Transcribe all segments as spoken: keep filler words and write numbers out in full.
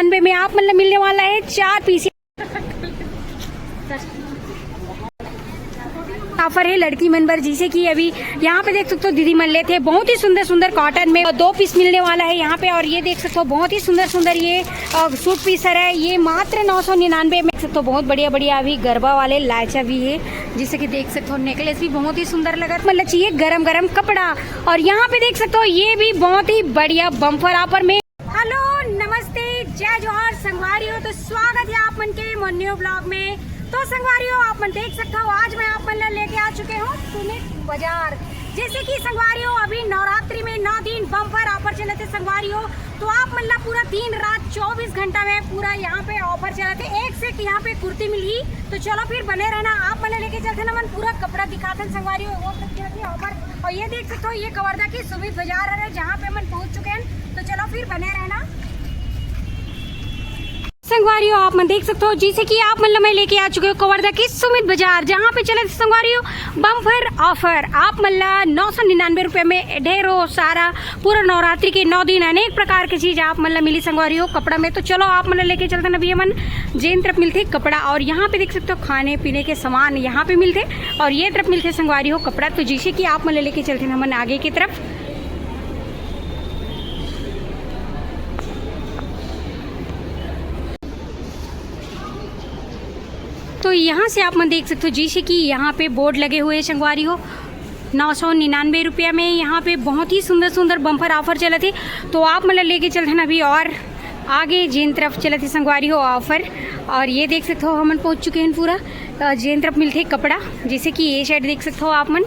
निन्यानवे में आप मन ला मिलने वाला है चार पीस। ऑफर है लड़की मन बर, जैसे कि अभी यहाँ पे देख सकते हो दीदी मन लेथे बहुत ही सुंदर सुंदर कॉटन में, और दो पीस मिलने वाला है यहाँ पे। और ये देख सकते हो बहुत ही सुंदर सुंदर ये सूट पीस है, ये मात्र नौ सौ निन्यानवे में। देख सकते हो बहुत बढ़िया बढ़िया अभी गरबा वाले लाचा भी है, जैसे कि देख सकते हो नेकलेस भी बहुत ही सुंदर लगा, मतलब चाहिए गरम गरम कपड़ा। और यहाँ पे देख सकते हो ये भी बहुत ही बढ़िया बम्पर ऑफर में। हेलो, नमस्ते, जय जोहार संगवारी हो। तो स्वागत है आप मन के मोर न्यू ब्लॉग में। तो संगवारी हो, आप मन देख सकते हो आज मैं आप मन ला लेके आ चुके हूँ सुमित बाजार। जैसे कि संगवारी हो अभी नवरात्रि में नौ दिन बम्पर ऑफर चलत हे संगवारी हो। तो आप मन ला पूरा दिन रात चौबीस घंटा में पूरा यहाँ पे ऑफर चलत हे। एक से एक यहाँ पे कुर्ती मिलही। तो चलो फिर बने रहना, आप मन ला लेके चलते ना मन पूरा कपड़ा दिखाते हैं संगवारी हो। वो सब चलत हे ऑफर। और ये देख सकते हो ये कवर्धा की सुमित बाजार है जहाँ पे मन पहुँच चुके हैं। तो चलो फिर बने रहना। संगवारी हो आप मन देख सकते हो जैसे कि आप मन ला मैं लेके आ चुके हो कवर्धा की सुमित बाजार, जहाँ पे चलत हे संगवारी हो बम्पर ऑफर। आप मन ला नौ सौ निन्यानवे रुपये में ढेरों सारा पूरा नवरात्रि के नौ दिन अनेक प्रकार के चीज आप मन ला मिली संगवारी हो कपड़ा में। तो चलो आप मन ला लेके चलते ना अभी हमन जेन तरफ मिलथे कपड़ा। और यहाँ पे देख सकते हो खाने पीने के सामान यहाँ पे मिलथे और ये तरफ मिलथे संगवारी हो कपड़ा। तो जैसे कि आप मन ला लेके चलते ना हमन आगे की तरफ। तो यहाँ से आप मन देख सकते हो जैसे कि यहाँ पे बोर्ड लगे हुए हैं संगवारी हो, नौ सौ निन्यानवे रुपया में यहाँ पे बहुत ही सुंदर सुंदर बम्पर ऑफर चलत हे। तो आप मन ला लेके चलते हैं अभी और आगे जेन तरफ चलत हे संगवारी हो ऑफर। और ये देख सकते हो हमन पहुँच चुके हैं पूरा अ, जेन तरफ मिलथे कपड़ा, जैसे कि ये साइड देख सकते हो आप मन।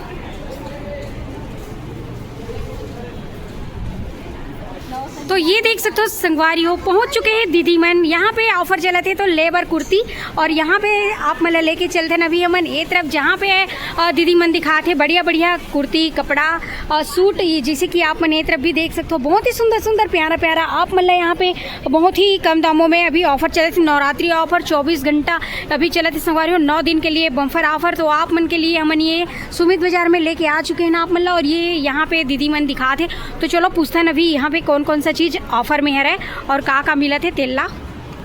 तो ये देख सकते हो संगवारी हो पहुंच चुके हैं दीदी मन। यहाँ पे ऑफर चलत हे तो ले बर कुर्ती। और यहाँ पे आप मन ला लेके चलते हैं अभी हमन ये तरफ जहाँ पे अ, दीदी मन दिखात हे बढ़िया बढ़िया कुर्ती कपड़ा और सूट। ये जैसे कि आप मन ये तरफ भी देख सकते हो बहुत ही सुंदर सुंदर प्यारा प्यारा आप मन ला यहाँ पे बहुत ही कम दामों में अभी ऑफर चलत हे नवरात्रि ऑफर चौबीस घंटा अभी चलत हे संगवारी हो नौ दिन के लिए बम्पर ऑफर। तो आप मन के लिए हमन ये सुमित बाजार में लेके आ चुके हैं ना आप मन ला। और ये यहाँ पे दीदी मन दिखात हे। तो चलो पूछथन अभी यहाँ पे कौन कौन सा चीज ऑफर में हरे और का का मिलत हे तेला।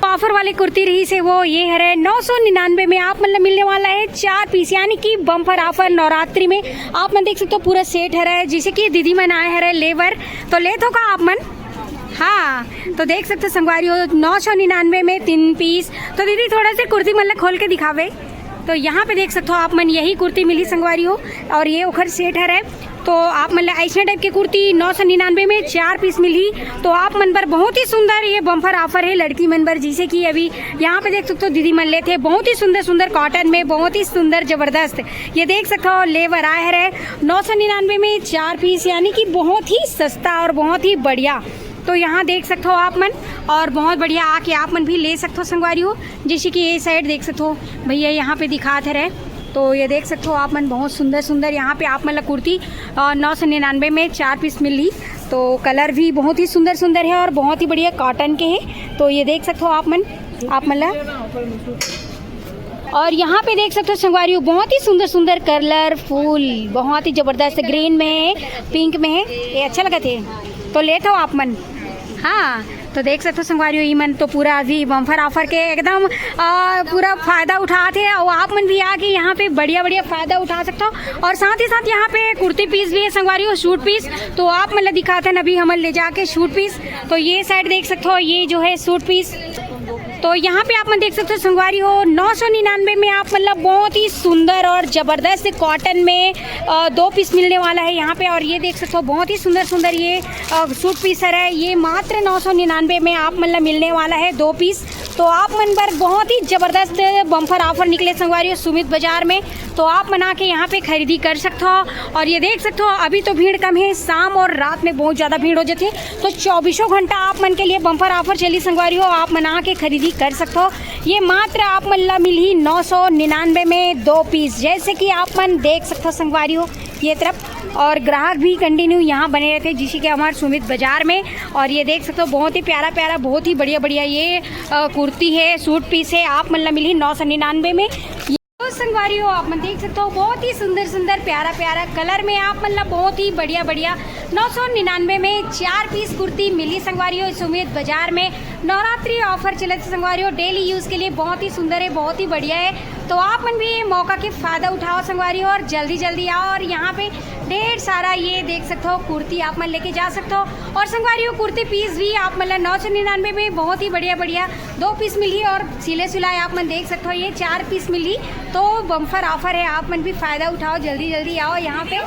तो ऑफर वाले कुर्ती रहिस हे वो ये हरे नौ सौ निन्यानवे में आप मन ला मिलने वाला है चार पीस, यानी कि बम्पर ऑफर नवरात्रि में। आप मन देख सकते हो पूरा सेट हरे, जैसे कि दीदी मन आए हरे ले बर। तो लेथो का आप मन? हाँ, तो देख सकते हो संगवारी हो नौ सौ निन्यानवे में तीन पीस। तो दीदी थोड़ा सा कुर्ती मन ला खोल के दिखावे। तो यहाँ पे देख सकते हो आप मन यही कुर्ती मिली संगवारी हो और ये ओखर सेट हरे। तो आप मन ला ऐसने टाइप के कुर्ती नौ सौ निन्यानवे में चार पीस मिली। तो आप मन बर बहुत ही सुंदर ये बम्पर ऑफर है लड़की मन बर, जैसे कि अभी यहाँ पे देख सकते हो दीदी मन लेथे बहुत ही सुंदर सुंदर कॉटन में बहुत ही सुंदर जबरदस्त। ये देख सकते हो ले बर आए हरे नौ सौ निन्यानवे में चार पीस, यानी कि बहुत ही सस्ता और बहुत ही बढ़िया। तो यहाँ देख सकते हो आप मन और बहुत बढ़िया आके आप मन भी ले सकते हो संगवारी हो। जैसे कि ये साइड देख सकते हो भैया यहाँ पे दिखात हरे। तो ये देख सकते हो आप मन बहुत सुंदर सुंदर यहाँ पे आप मन ला कुर्ती अ, नौ सौ निन्यानवे में चार पीस मिली। तो कलर भी बहुत ही सुंदर सुंदर है और बहुत ही बढ़िया कॉटन के है। तो ये देख सकते हो आप मन आप मन ला और यहाँ पे देख सकते हो संगवारी हो बहुत ही सुंदर सुंदर कलरफुल, बहुत ही जबरदस्त ग्रीन में है, पिंक में है। ये अच्छा लगत हे तो लेथो आप मन। हाँ, तो देख सकते हो संगवारी हो ई मन तो पूरा अभी बम्पर ऑफर के एकदम आ, पूरा फायदा उठात हे। और आप मन भी आके यहाँ पे बढ़िया बढ़िया फायदा उठा सकते हो। और साथ ही साथ यहाँ पे कुर्ती पीस भी है संगवारी हो, सूट पीस। तो आप मन ला दिखाते हैं अभी हमन ले जाके सूट पीस। तो ये साइड देख सकते हो ये जो है सूट पीस। तो यहाँ पे आप मन देख सकते हो संगवारी हो नौ सौ निन्यानवे में आप मतलब बहुत ही सुंदर और जबरदस्त कॉटन में अ, दो पीस मिलने वाला है यहाँ पे। और ये देख सकते हो बहुत ही सुंदर सुंदर ये अ, सूट पीस है, ये मात्र नौ सौ निन्यानवे में आप मतलब मिलने वाला है दो पीस। तो आप मन बर बहुत ही जबरदस्त बम्पर ऑफर निकले संगवारी हो सुमित बाजार में। तो आप मन आके यहाँ पे खरीदी कर सकते हो। और ये देख सकते हो अभी तो भीड़ कम है, शाम और रात में बहुत ज्यादा भीड़ हो जाती है। तो चौबीसों घंटा आप मन के लिए बम्पर ऑफर चली संगवारी हो, आप मन आके खरीदी कर सकते हो। ये मात्र आप मन ला मिलही नौ सौ निन्यानवे में दो पीस, जैसे कि आप मन देख सकते हो संगवारी हो ये तरफ। और ग्राहक भी कंटिन्यू यहाँ बने रहते हैं जिसी के हमारे सुमित बाजार में। और ये देख सकते हो बहुत ही प्यारा प्यारा बहुत ही बढ़िया बढ़िया ये अ, कुर्ती है, सूट पीस है, आप मन ला मिलही नौ सौ निन्यानवे में। संगवारी हो, आप मन देख सकते हो, बहुत ही सुंदर सुंदर, प्यारा प्यारा कलर में आप मन ला बहुत ही बढ़िया बढ़िया नौ सौ निन्यानवे में चार पीस कुर्ती मिली संगवारी हो, सुमित बाजार में। नवरात्रि ऑफर चलत हे संगवारी हो, डेली यूज के लिए बहुत ही सुंदर है, बहुत ही बढ़िया है। तो आप मन भी ये मौका के फायदा उठाओ संगवारी हो, और जल्दी जल्दी आओ। और यहाँ पे ढेर सारा, ये देख सकते हो, कुर्ती आप मन लेके जा सकते हो। और संगवारी हो, कुर्ती पीस भी आप मन ला नौ सौ निन्यानवे में बहुत ही बढ़िया बढ़िया दो पीस मिली, और सिले सिलाए आप मन देख सकते हो, ये चार पीस मिली। तो बम्पर ऑफर है, आप मन भी फायदा उठाओ, जल्दी जल्दी आओ यहाँ पे।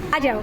आ जाओ।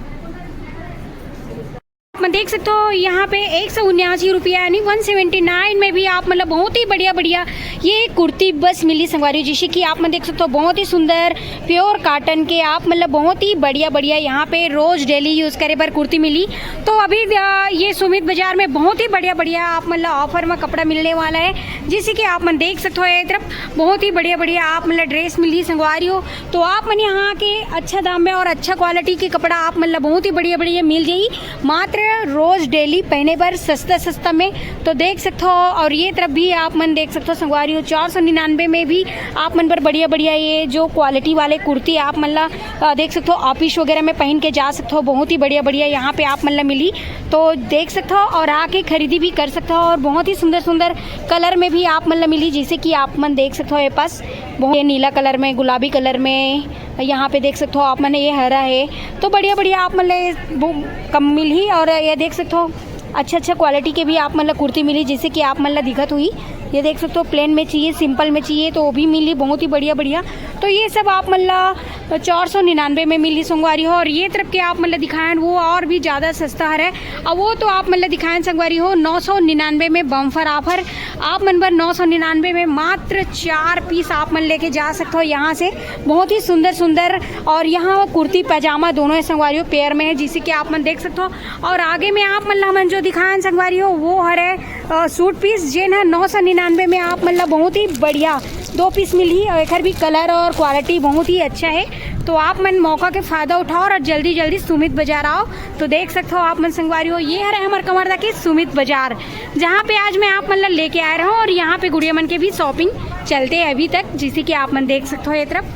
आप मन देख सकते हो, यहाँ पे एक सौ उन्यासी रुपया यानी वन सेवेंटी नाइन में भी आप मतलब बहुत ही बढ़िया बढ़िया ये कुर्ती बस मिली संगवारी हो। जैसे कि आप मन देख सकते हो, बहुत ही सुंदर प्योर कॉटन के आप मतलब बहुत ही बढ़िया बढ़िया यहाँ पे रोज डेली यूज करे बर कुर्ती मिली। तो अभी अ, ये सुमित बाजार में बहुत ही बढ़िया बढ़िया आप मतलब ऑफर में कपड़ा मिलने वाला है। जैसे कि आप मन देख सकते हो, ये तरफ बहुत ही बढ़िया बढ़िया आप मतलब ड्रेस मिली संगवारी हो। तो आप मन यहाँ आके अच्छा दाम में और अच्छा क्वालिटी के कपड़ा आप मन ला बहुत ही बढ़िया बढ़िया मिल जाई, मात्र रोज डेली पहने बर सस्ता सस्ता में। तो देख सकते हो, और ये तरफ भी आप मन देख सकते हो संगवारी हो, चार सौ निन्यानवे में भी आप मन बर बढ़िया बढ़िया ये जो क्वालिटी वाले कुर्ती आप मन ला अ, देख सकते हो, ऑफिस वगैरह में पहन के जा सकते हो, बहुत ही बढ़िया बढ़िया यहाँ पे आप मन ला मिली। तो देख सकते हो और आके खरीदी भी कर सकते हो, और बहुत ही सुंदर सुंदर कलर में भी आप मन ला मिली, जैसे कि आप मन देख सकते हो ये पास बहुत, ये नीला कलर में, गुलाबी कलर में, यहाँ पे देख सकते हो आप मन, ये हरा है। तो बढ़िया बढ़िया आप मन ला ये वो कम मिली। और ये देख सकते हो, अच्छा अच्छा क्वालिटी के भी आप मन ला कुर्ती मिली, जैसे कि आप मन ला दिखत हुई। ये देख सकते हो, प्लेन में चाहिए, सिंपल में चाहिए, तो वो भी मिली, बहुत ही बढ़िया बढ़िया। तो ये सब आप मन ला चार सौ निन्यानवे में मिली संगवारी हो। और ये तरफ के आप मन ला दिखाएन, वो और भी ज़्यादा सस्ता हरे। और वो तो आप मन ला दिखाएन संगवारी हो, नौ सौ निन्यानवे में बम्पर ऑफर। आप मन बर नौ सौ निन्यानवे में मात्र चार पीस आप मन लेके जा सकते हो यहाँ से। बहुत ही सुंदर सुंदर, और यहाँ वो कुर्ती पैजामा दोनों है संगवारी हो, पेयर में है, जिसे कि आप मन देख सकते हो। और आगे में आप मन ला हमन जो दिखाएन संगवारी हो, वो हरे अ, सूट पीस, जेन ह नौ सौ निन्यानवे में आप मन ला बहुत ही बढ़िया दो पीस मिलही, और एकर भी कलर और क्वालिटी बहुत ही अच्छा है। तो आप मन मौका के फायदा उठाओ और जल्दी जल्दी सुमित बाजार आओ। तो देख सकते हो आप मन संगवारी हो, ये हरे हमर कवर्धा के सुमित बाजार, जहाँ पे आज मैं आप मन ला लेके आए रहूँ, और यहाँ पे गुड़िया मन के भी शॉपिंग चलते हैं अभी तक, जैसे कि आप मन देख सकते हो ये तरफ।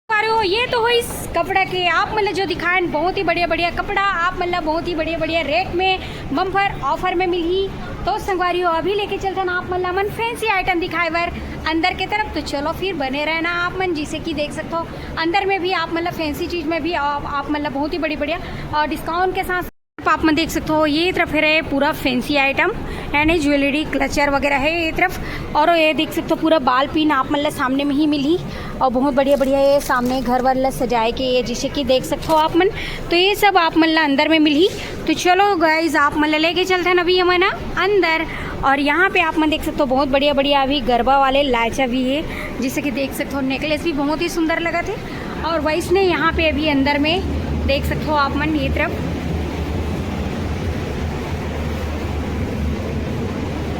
अरे, ये तो होइस कपड़ा के, आप मन ला जो दिखाएन, बहुत ही बढ़िया बढ़िया कपड़ा, आप मन ला बहुत ही बढ़िया बढ़िया रेट में बम्पर ऑफर में मिलही। तो संगवारी हो, अभी लेके चलथन आप मन ला हमन फैंसी आइटम दिखाए बर अंदर के तरफ। तो चलो फिर बने रहना आप मन, जैसे कि देख सकते हो अंदर में भी आप मन ला फैंसी चीज में भी आप, आप मन ला बहुत ही बड़ी बढ़िया और डिस्काउंट के साथ आप मन देख सकते हो, ये तरफ है पूरा फैंसी आइटम, यानी ज्वेलरी, क्लचर वगैरह है ये तरफ। और ये देख सकते हो, पूरा बाल पिन आप मन ला सामने में ही मिलही, और बहुत बढ़िया बढ़िया ये सामने घर वर ला सजाए के, ये जैसे कि देख सकते हो आप मन। तो ये सब आप मन ला अंदर में मिलही। तो चलो गाइज, आप मन ला लेके चलथन अभी हमन अंदर। और यहाँ पे आप मन देख सकते हो, बहुत बढ़िया बढ़िया अभी गरबा वाले लाचा भी है, जैसे कि देख सकते हो, नेकलेस भी बहुत ही सुंदर लगत है। और वैसने यहाँ पे अभी अंदर में देख सकते हो आप मन, ये तरफ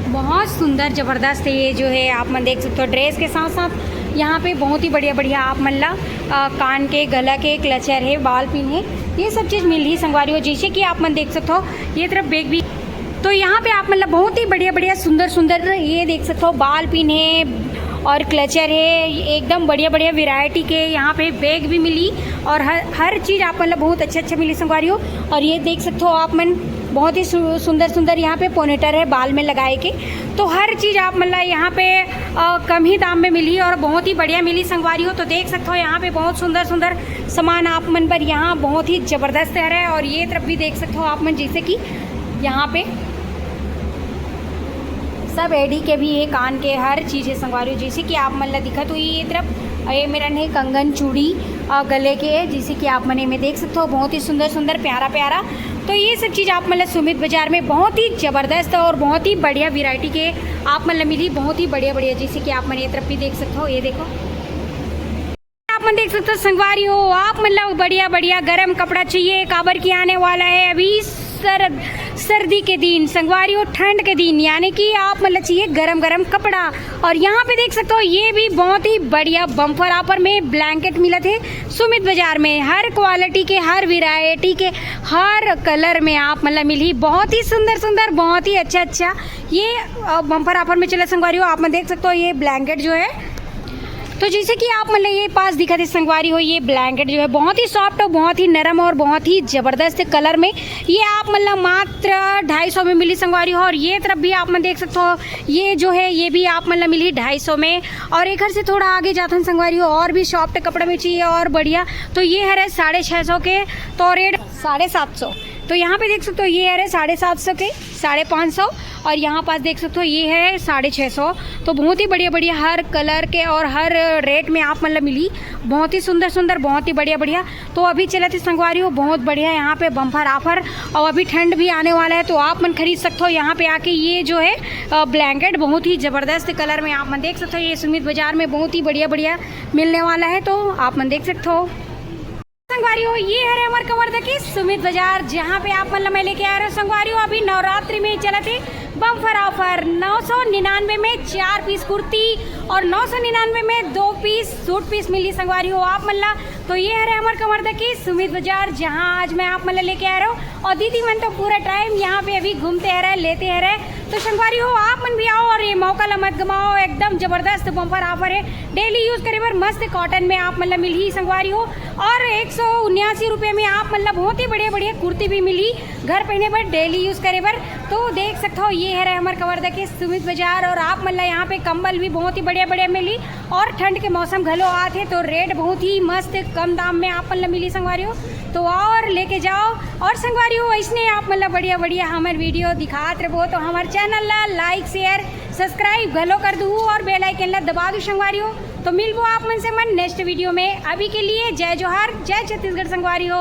बहुत सुंदर जबरदस्त है। ये जो है आप मन देख सकते हो, ड्रेस के साथ साथ यहाँ पे बहुत ही बढ़िया बढ़िया आप मन ला अ, कान के, गला के क्लचर है, बाल पिन है, ये सब चीज मिलही संगवारी हो। जैसे कि आप मन देख सकते हो, ये तरफ बैग भी, तो यहाँ पे आप मतलब बहुत ही बढ़िया बढ़िया सुंदर सुंदर ये देख सकते हो, बाल पिन है और क्लचर है, एकदम बढ़िया बढ़िया वैरायटी के यहाँ पे बैग भी मिली। और हर हर चीज आप मतलब बहुत अच्छा अच्छा मिली संगवारी हो। और ये देख सकते हो आप मन, बहुत ही सु-, सुंदर सुंदर यहाँ पे पोनीटेयर है बाल में लगाए के। तो हर चीज आप मतलब यहाँ पे अ, कम ही दाम में मिली और बहुत ही बढ़िया मिली संगवारी हो। तो देख सकते हो यहाँ पे बहुत सुंदर सुंदर सामान आप मन पर यहाँ बहुत ही जबरदस्त है। और ये तरफ भी देख सकते हो आप मन, जैसे कि यहाँ पे सब एडी के भी है, कान के हर चीज है संगवारी हो। जैसे कि आप मन ला दिखत हुई ये तरफ, ये मेरन है कंगन, चूड़ी, अ, गले के है, जैसे कि आप मन में देख सकते हो, बहुत ही सुंदर सुंदर, प्यारा प्यारा। तो ये सब चीज आप मन ला सुमित बाजार में बहुत ही जबरदस्त और बहुत ही बढ़िया वैरायटी के आप मन ला मिली, बहुत ही बढ़िया बढ़िया। जैसे कि आप मन ये तरफ भी देख सकते हो, ये देखो, आप मन देख सकते हो संगवारी हो, आप मन ला बढ़िया बढ़िया गरम कपड़ा चाहिए, काबर कि आने वाला है अभी सर सर्दी के दिन संगवारी हो, ठंड के दिन, यानी कि आप मन ला चाहिए गरम गरम कपड़ा। और यहाँ पे देख सकते हो, ये भी बहुत ही बढ़िया बम्पर ऑफर में ब्लैंकेट मिलत हे सुमित बाजार में। हर क्वालिटी के, हर वैरायटी के, हर कलर में आप मन ला मिलही। बहुत ही सुंदर सुंदर, बहुत ही अच्छा अच्छा ये बम्पर ऑफर में चले संगवारी हो। आप मन देख सकते हो, ये ब्लैंकेट जो है, तो जैसे कि आप मन ला ये पास दिखत हे संगवारी हो, ये ब्लैंकेट जो है बहुत ही सॉफ्ट और बहुत ही नरम और बहुत ही जबरदस्त कलर में, ये आप मन ला मात्र ढाई सौ में मिली संगवारी हो। और ये तरफ भी आप मन देख सकते हो, ये जो है ये भी आप मन ला मिली ढाई सौ में। और एकर से थोड़ा आगे जाथन संगवारी हो, और भी सॉफ्ट कपड़ा में चाहिए और बढ़िया, तो ये हरे साढ़े छः सौ के, तो रेट साढ़े सात सौ। तो यहाँ पे देख सकते हो, ये हरे साढ़े सात सौ के, साढ़े पाँच सौ। और यहाँ पास देख सकते हो, ये है साढ़े छः सौ। तो बहुत ही बढ़िया बढ़िया हर कलर के और हर रेट में आप मन ला मिली। बहुत ही सुंदर सुंदर, बहुत ही बढ़िया बढ़िया। तो अभी चलत हे संगवारी हो, बहुत बढ़िया यहाँ पे बम्पर ऑफर। और अभी ठंड भी आने वाला है, तो आप मन खरीद सकते हो यहाँ पे आके। ये जो है ब्लैंकेट बहुत ही जबरदस्त कलर में आप मन देख सकते हो, ये सुमित बाजार में बहुत ही बढ़िया बढ़िया मिलने वाला है, तो आप मन देख सकते हो। संगवारी हो, ये हरे हमर कवर्धा के सुमित बाजार, जहाँ पे आप मन ला मैं लेके आ रहे हो संगवारी हो। अभी नवरात्रि में चलत हे बम्पर ऑफर, नौ सौ निन्यानवे में चार पीस कुर्ती और नौ सौ निन्यानवे में दो पीस सूट पीस मिली संगवारी हो आप मन ला। तो ये हरे हमर कवर्धा के सुमित बाजार, जहाँ आज मैं आप मन ला लेके आ रहे हो। और दीदी मन तो पूरा टाइम यहाँ पे अभी घूमते हरे, लेते हरे। तो संगवारी हो, आप मन भी आओ और ये मौका ला मत गमाओ, एकदम जबरदस्त बम्पर ऑफर है। डेली यूज करे बर मस्त कॉटन में आप मन ला मिलही संगवारी हो। और एक सौ उन्यासी रुपये में आप मन ला बहुत ही बढ़िया बढ़िया कुर्ती भी मिलही घर पहने बर, डेली यूज करे बर। तो देख सकते हो, ये हरे हमर कवर्धा के सुमित बाजार। और आप मन ला यहाँ पे कंबल भी बहुत ही बढ़िया बढ़िया मिली। और ठंड के मौसम घलो आत हे, तो रेट बहुत ही मस्त कम दाम में आप मन ला मिली संगवारी हो। तो और लेके जाओ। और संगवारी हो, ऐसने आप मन ला बढ़िया बढ़िया हमर वीडियो दिखात रहो, तो हमर चैनल ला लाइक, शेयर, सब्सक्राइब घलो कर दू और बेल आइकन ला दबा दू संगवारी हो। तो मिलबो आप मन से मन नेक्स्ट वीडियो में। अभी के लिए जय जोहार, जय छत्तीसगढ़ संगवारी हो।